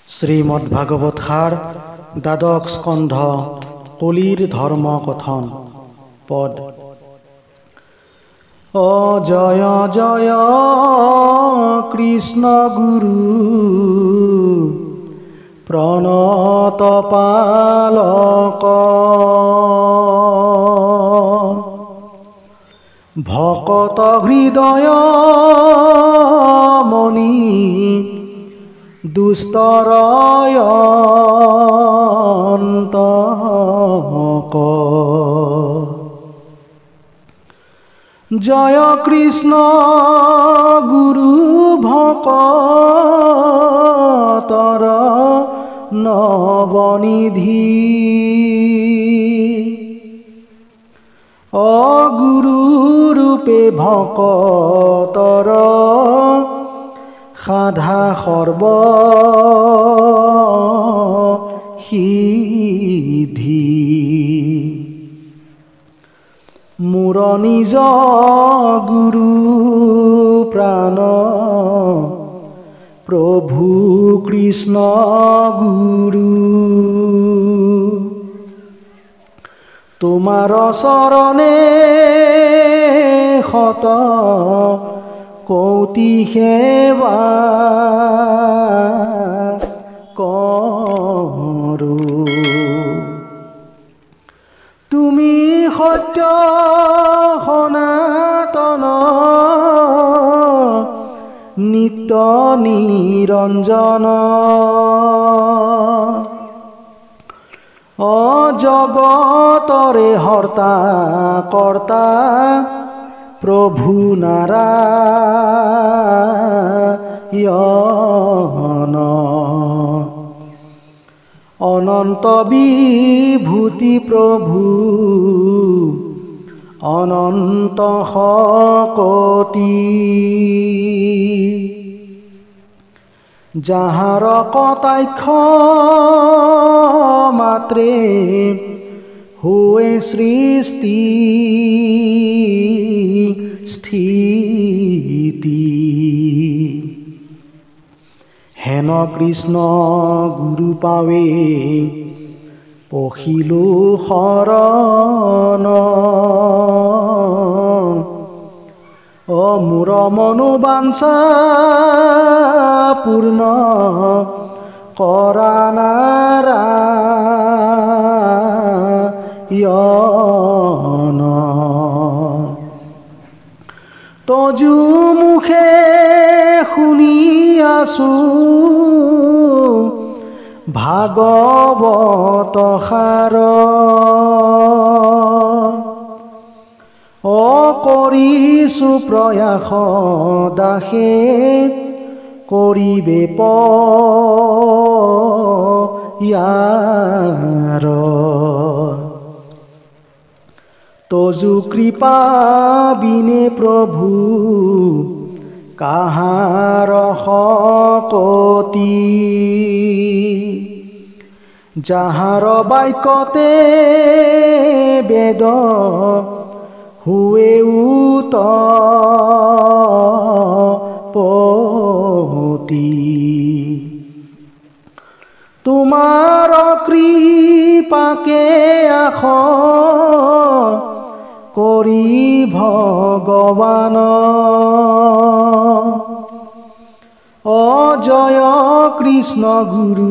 শ্ৰীমদ্ভাগৱত সাৰ দ্বাদশ স্কন্ধ কলিৰ ধৰ্ম কথন পদ। অ জয় জয় কৃষ্ণ গুৰু প্ৰণত পালক, ভকত হৃদয় মণি দুস্তৰয় অন্তক। জয় কৃষ্ণ গুৰু ভকতৰ নৱনিধি, অগুৰু ৰূপে ভকতৰ সাধা সৰ্ব সিদ্ধি। মোৰ নিজ গুৰু প্ৰাণ প্ৰভু কৃষ্ণ গুৰু, তোমাৰ চৰণে শত কৌটি সেৱা কৰো। তুমি সত্য সনাতন নিত্য নিৰঞ্জন, অজগতৰে হৰ্তা কৰ্তা প্ৰভু নাৰায়ণ। অনন্ত বিভূতি প্ৰভু অনন্ত শকতি, যাহাৰ কটাক্ষ মাত্ৰে হোৱে সৃষ্টি স্থিতি। হেন কৃষ্ণ গুৰু পাৱে পশিলো শৰণ, অ মোৰ মনোবাঞ্ছা পূৰ্ণ কৰা নাৰায়ণ। তজু মুখে শুনি আছো ভাগৱত সাৰ, অ কৰিছো প্ৰয়াস দাসে কৰিবে পয়াৰ। তজু কৃপা বিনে প্ৰভু কাহাৰ শকতি, যাহাৰ বাক্যতে বেদ হুৱে উতপতি। তোমাৰ কৃপাকে আশ কৰি ভগৱান, অজয় কৃষ্ণ গুৰু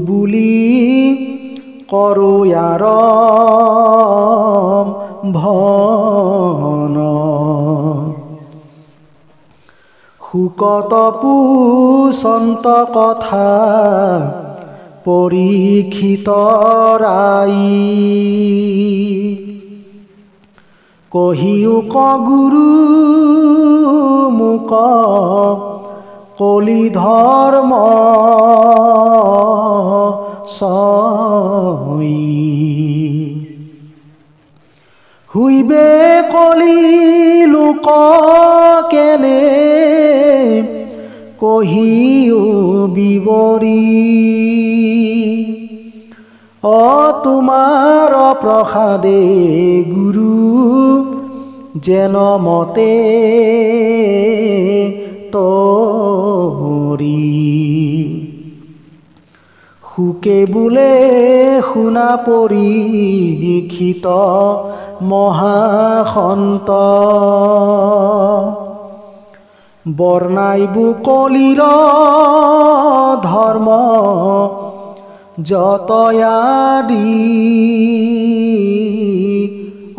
বুলি কৰো আৰম্ভন। শুকত পুষন্ত কথা পৰীক্ষিত ৰাই, কহিও ক গুৰু মোক কলি ধৰ্ম চই। হুইবে কলি লোক কেনে কহিও বিৱৰি, অ তোমাৰ প্ৰসাদে গুৰু যেন মতে তৰি। শুকে বোলে শুনা পৰীক্ষিত মহাসন্ত, বৰ্ণাইবো কলিৰ ধৰ্ম যত আদি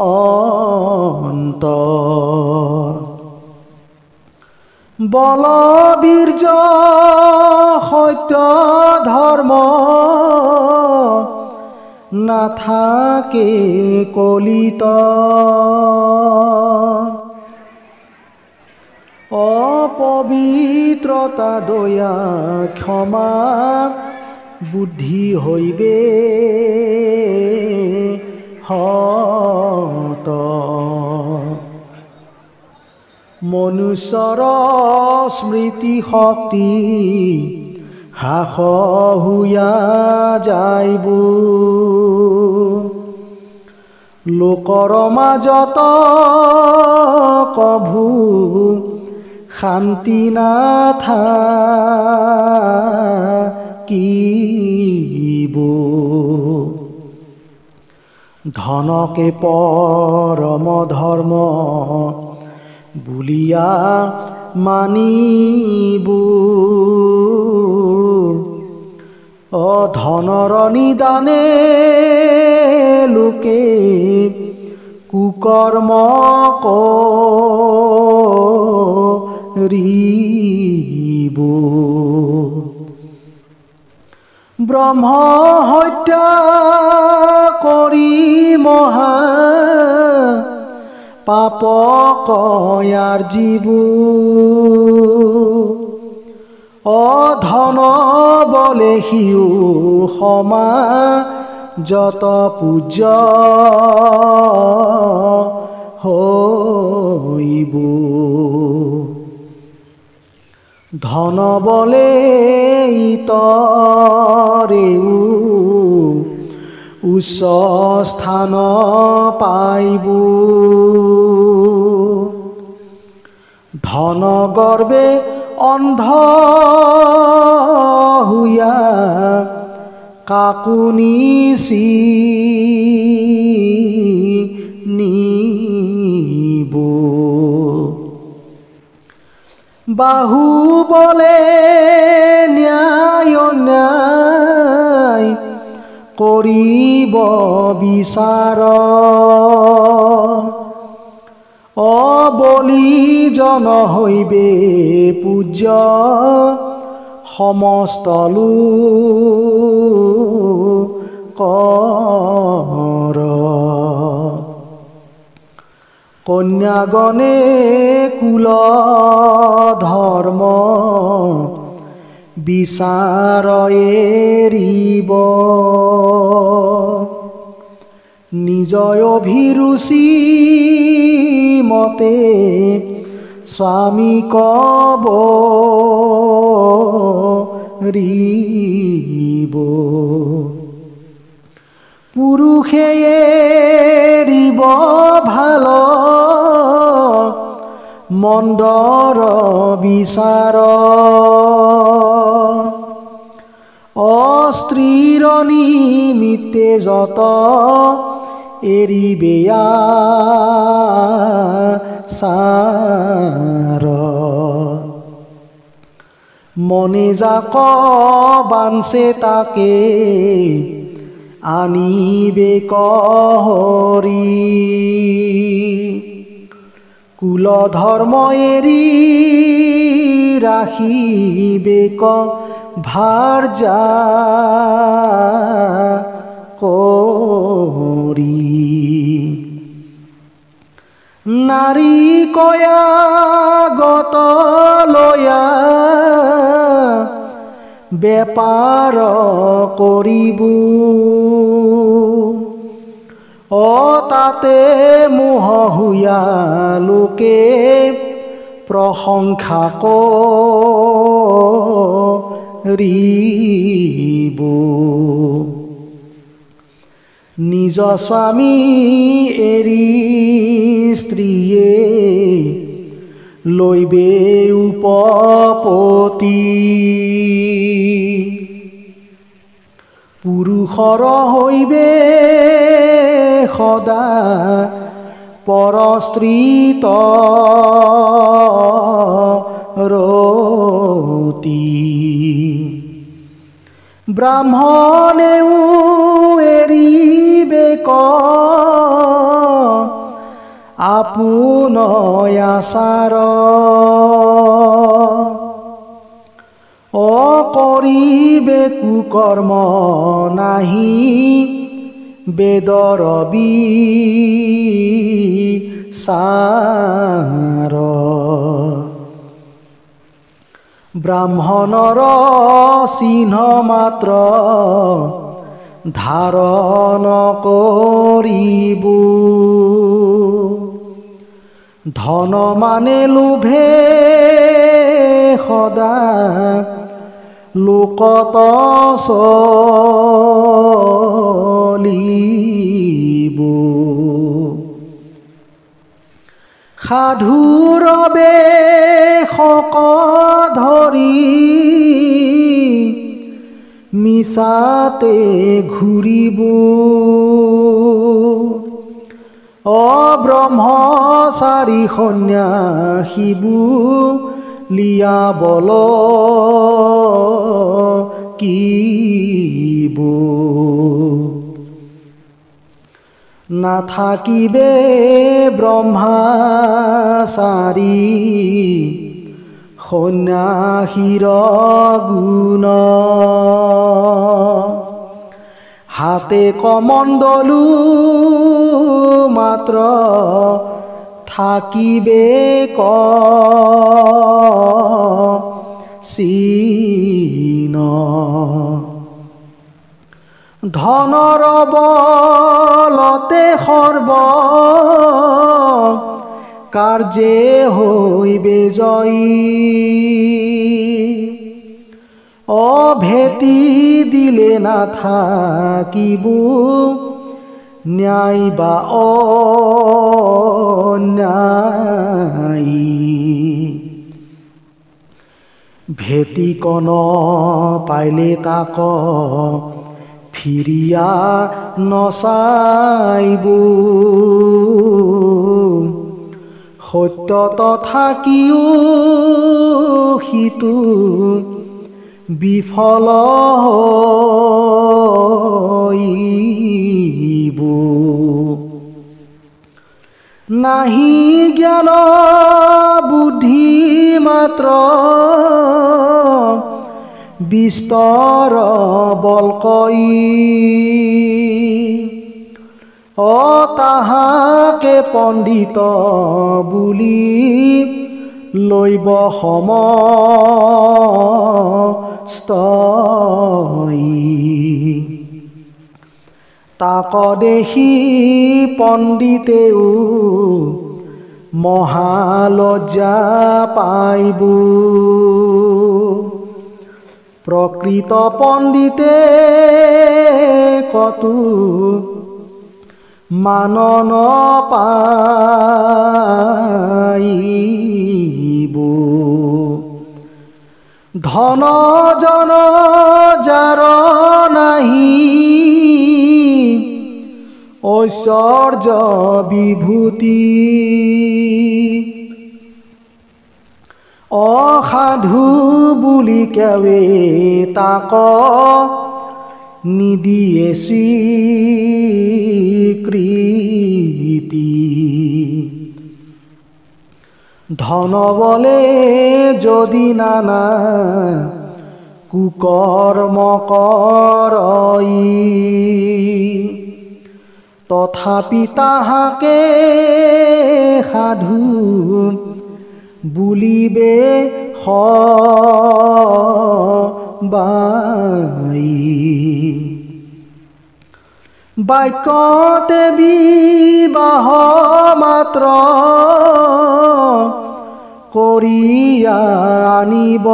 অন্ত। বল বীৰ্য সত্য ধৰ্ম নাথাকে কলিত। অপবিত্ৰতা দয়া ক্ষমা বুদ্ধি হইবে হত। মনুষ্যৰ স্মৃতি শক্তি হ্ৰাস হুয়া যাইব। লোকৰ মাজত কভু শান্তি নাথাকিব। ধনকে পৰম ধৰ্ম বুলিয়া মানিব। অধনৰ নিদানে লোকে কুকৰ্ম কৰিব। ব্ৰহ্ম হত্যা কৰি মহা পাপ কয়াৰ জীৱ। অধন বলে সিও সমা যত পূজ্য হইব। ধন বলে ইতৰেও উচ্চ স্থান পাইব। ধন গৰ্বে অন্ধ হুয়া কাকো নিচি নিব। বাহু বলে ন্যায় ন্যায় কৰিব বিচাৰ। অবলি জন হইবে পূজ্য সমস্ত লোকৰ। কন্যাগণে কুল ধৰ্ম বিচাৰ এৰিব। নিজ অভিৰুচি মতে স্বামী কব ৰিব। পুৰুষে এৰিব ভাল মন্দৰ বিচাৰ। অস্ত্ৰীৰ নিমিত্তে যত এৰিবে চাৰ। মনে যাক বাঞ্ছে তাকে আনিবে কহৰি। কুল ধৰ্ম এৰি ৰাখিবে ভাৰ্যা কৰি। নাৰী কয়া গত লয়া বেপাৰ কৰিব। অ তাতে মোহ হুয়া লোকে প্ৰশংসা কৰিব। নিজ স্বামী এৰি স্ত্ৰীয়ে লৈবে উপপতি। পুৰুষৰ হইবে সদা পৰস্ত্ৰীত ৰতি। ব্ৰাহ্মণেও এৰিবে ক আপোন আচাৰ, অকৰিবে কুকৰ্ম নাহি বেদৰ বিচাৰ। ব্ৰাহ্মণৰ চিহ্ন মাত্ৰ ধাৰণ কৰিব, ধন মানে লোভে সদা লোকত চলিব। সাধুৰ বেশক ধৰি মিছাতে ঘূৰিব, অব্ৰহ্মচাৰী সন্যাসীবু লিয়া বল কিব। নাথাকিবে ব্ৰহ্মচাৰী সন্যাসীৰ গুণ, হাতে কমণ্ডলু মাত্ৰ থাকিবে ক চিন। ধনৰ বলতে সৰ্ব কাৰ্যে হইবে জয়ী, অভেটি দিলে নাথাকিব ন্যায় বা অন্যায়। ভেটিকন পাইলে তাক ফিৰিয়া নচাইব, সত্যত থাকিও সিটো বিফল হইব। নাহি জ্ঞান বুদ্ধি মাত্ৰ বিস্তৰ বলকই, অ তাহাকে পণ্ডিত বুলি লৈব সমস্তই। তাক দেখি পণ্ডিতেও মহালজ্জা পাইব, প্ৰকৃত পণ্ডিতে কতো মানন পাইব। ধন জন যাৰ নাহি ঐশ্বৰ্য বিভূতি, অসাধু বুলি কেৱে তাক নিদিয়ে স্বীকৃতি। ধন বলে যদি নানা কুকৰ্ম কৰই, তথাপি তাহাকে সাধু বুলিবে সবাই। বাক্যতে বিবাহ মাত্ৰ কৰিয়া আনিব,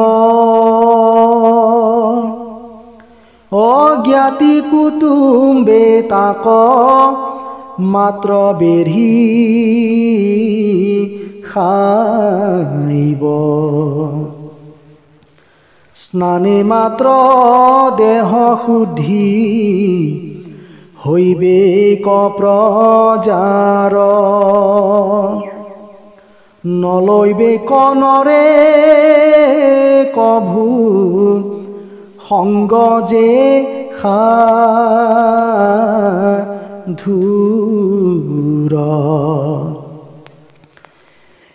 অজ্ঞাতি কুটুম্বে তাক মাত্ৰ বেঢ়ি খাইব। স্নানে মাত্ৰ দেহ শুদ্ধি হইবে প্ৰজাৰ। নলৈবে কনৰে কভু সংগ যে সাধুৰ।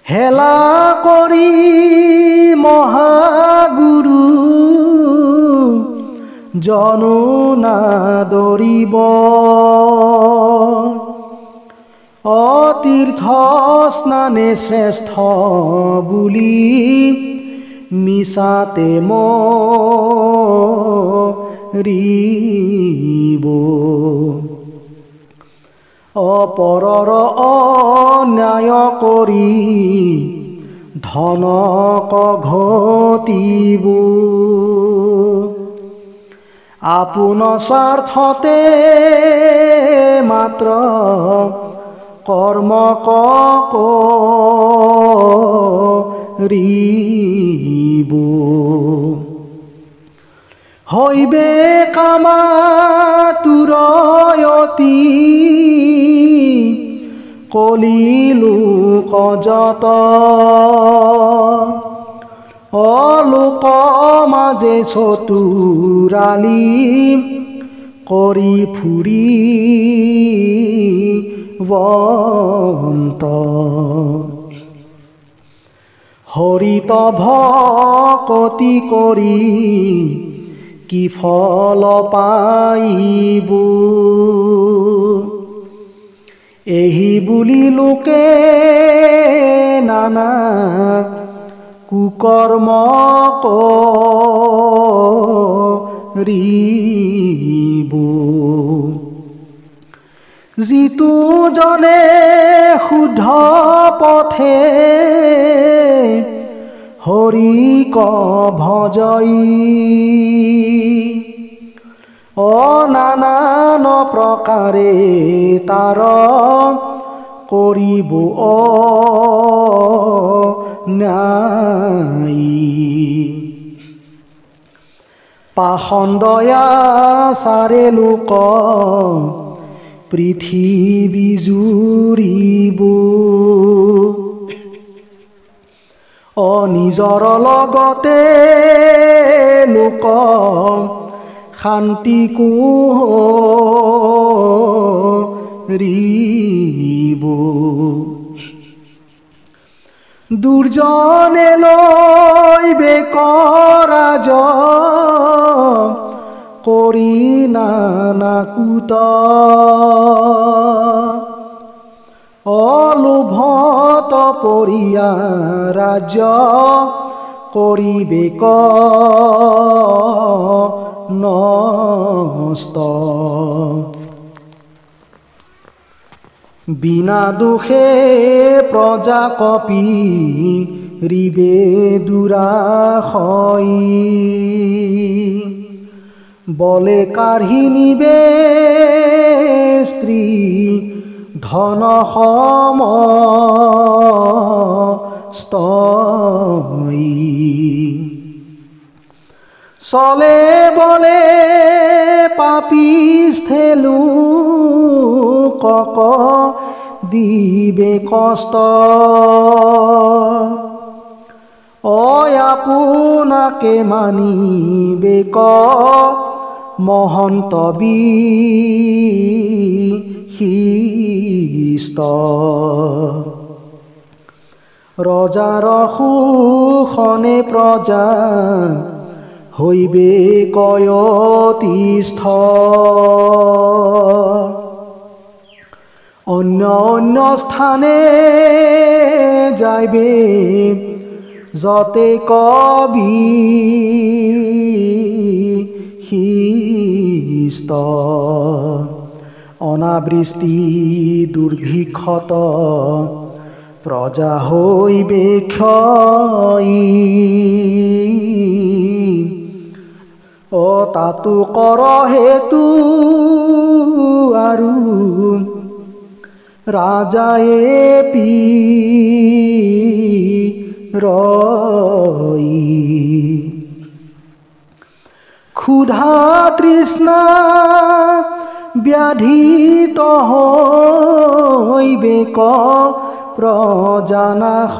হেলা কৰি মহাগুৰু জনো নাদৰিব। অতীৰ্থ স্নানে শ্ৰেষ্ঠ বুলি মিছাতে মৰিব। অপৰৰ অন্যায় কৰি ধনক ঘটিব। আপোন স্বাৰ্থতে মাত্ৰ কৰ্ম কৰিব। হইবে কামাতুৰয়তি কলিলোক যত। অলোক মাজে চতুৰালি কৰি ফুৰি বন্ত। হৰিত ভকতি কৰি কি ফল পাইব। এহি বুলি লোকে নানা কুকৰ্ম কৰিব। যিটো জনে শুদ্ধ পথে হৰিক ভজই। অনানান প্ৰকাৰে তাৰ কৰিব অন্যায়। পাষণ্ডয়া চাৰে লোক পৃথিৱী জুৰিব। অনিজৰ লগতে লোক শান্তি কৰিব। দুৰ্জনে লৈবে কৰাজ কৰি নানা কুট। অলোভত পৰিয়া ৰাজ্য কৰিবে নষ্ট। বিনা দোষে প্ৰজা কপি ৰিবে দুৰাশই। বলে কাঢ়ি নিবে স্ত্ৰী ধন সমস্তই। চলে বলে পাপিষ্ঠেলো কক দিবে কষ্ট। অয়াপোনাকে মানিবে ক মহন্ত বিশিষ্ট। ৰজাৰ শোষণে প্ৰজা হইবে কয়তিষ্ঠ। অন্য অন্য স্থানে যাইবে যতে কবি শিষ্ট। অনাবৃষ্টি দুৰ্ভিক্ষত প্ৰজা হইবে ক্ষয়ী। অ তাতো কৰ হেতু আৰু ৰাজায়ে পি ৰই। ক্ষুধা তৃষ্ণা ব্যাধিত হইবে ক প্ৰজানাশ।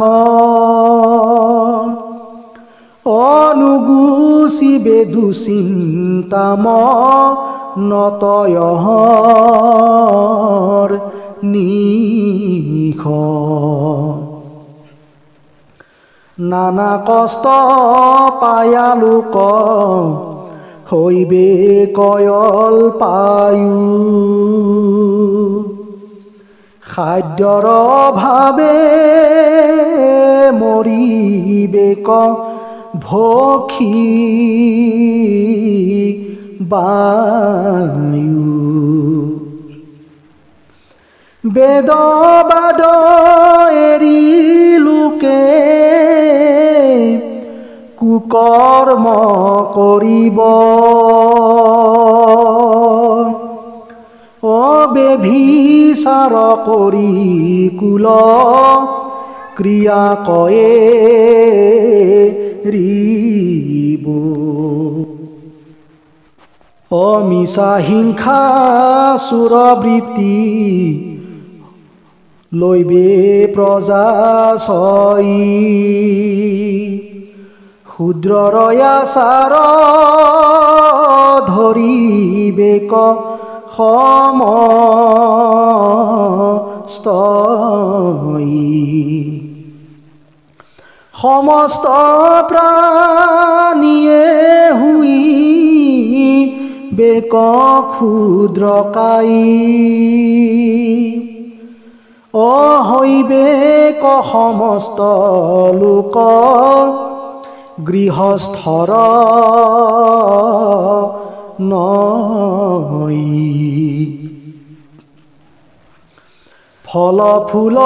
অনুগুচিবে দুচিন্তাম নতয়হৰ নিশ। নানা কষ্ট পায়া লোক হইবে কয়ল পায়ু। খাদ্যৰ অভাৱে মৰিবে ক ভক্ষী বায়ু। বেদবাদ এৰি লোকে কুকৰ্ম কৰিব। অবেভিচাৰ কৰি কুল ক্ৰিয়া কয়ে ৰিব। অমিছা হিংসা চোৰবৃত্তি লৈবে প্ৰজা চই। শূদ্ৰৰ আচাৰ ধৰিবে ক সমস্তই। সমস্ত প্ৰাণীয়ে হুই বেক ক্ষুদ্ৰকাই। অহৈবে ক সমস্ত লোক গৃহস্থৰ নই। ফল ফুল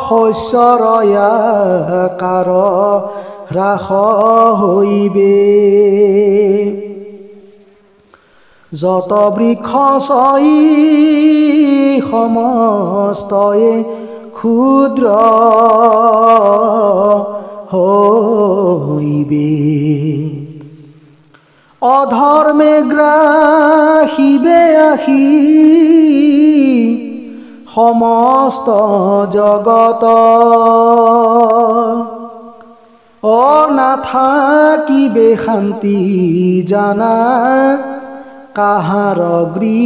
শস্যৰ আকাৰ হ্ৰাস হইবে। যত বৃক্ষ চই সমস্তয়ে ক্ষুদ্ৰ হইবে। অধৰ্মে গ্ৰাসিবে আহি সমস্ত জগত। অনাথাকিবে শান্তি জানা কাহাৰ গৃহত।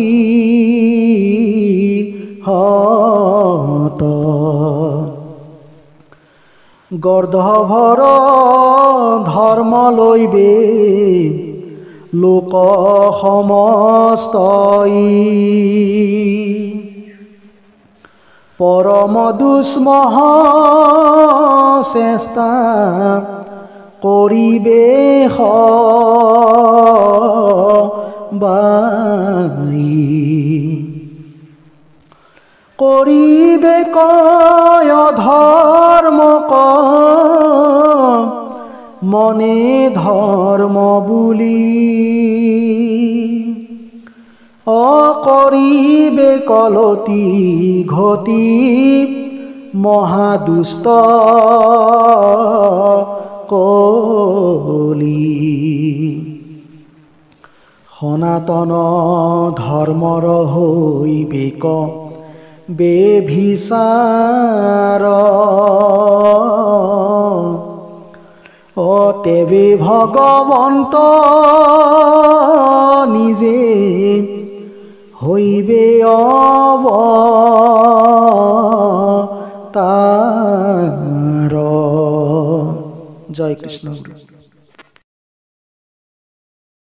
গৰ্ধভৰ ধৰ্ম লৈবে লোক সমস্তই। পৰম দুষ্মহ চেষ্টা কৰিবে বাই। কৰিবে কয় ধৰ্ম ক মনে ধৰ্ম বুলি। অকৰিবে কলতি ঘটি মহাদুষ্ট কলি। সনাতন ধৰ্মৰ হইবে ক বেভিচাৰ। অ তেবে ভগৱন্ত নিজে হইবে অৱতাৰ। জয় কৃষ্ণ গুৰু।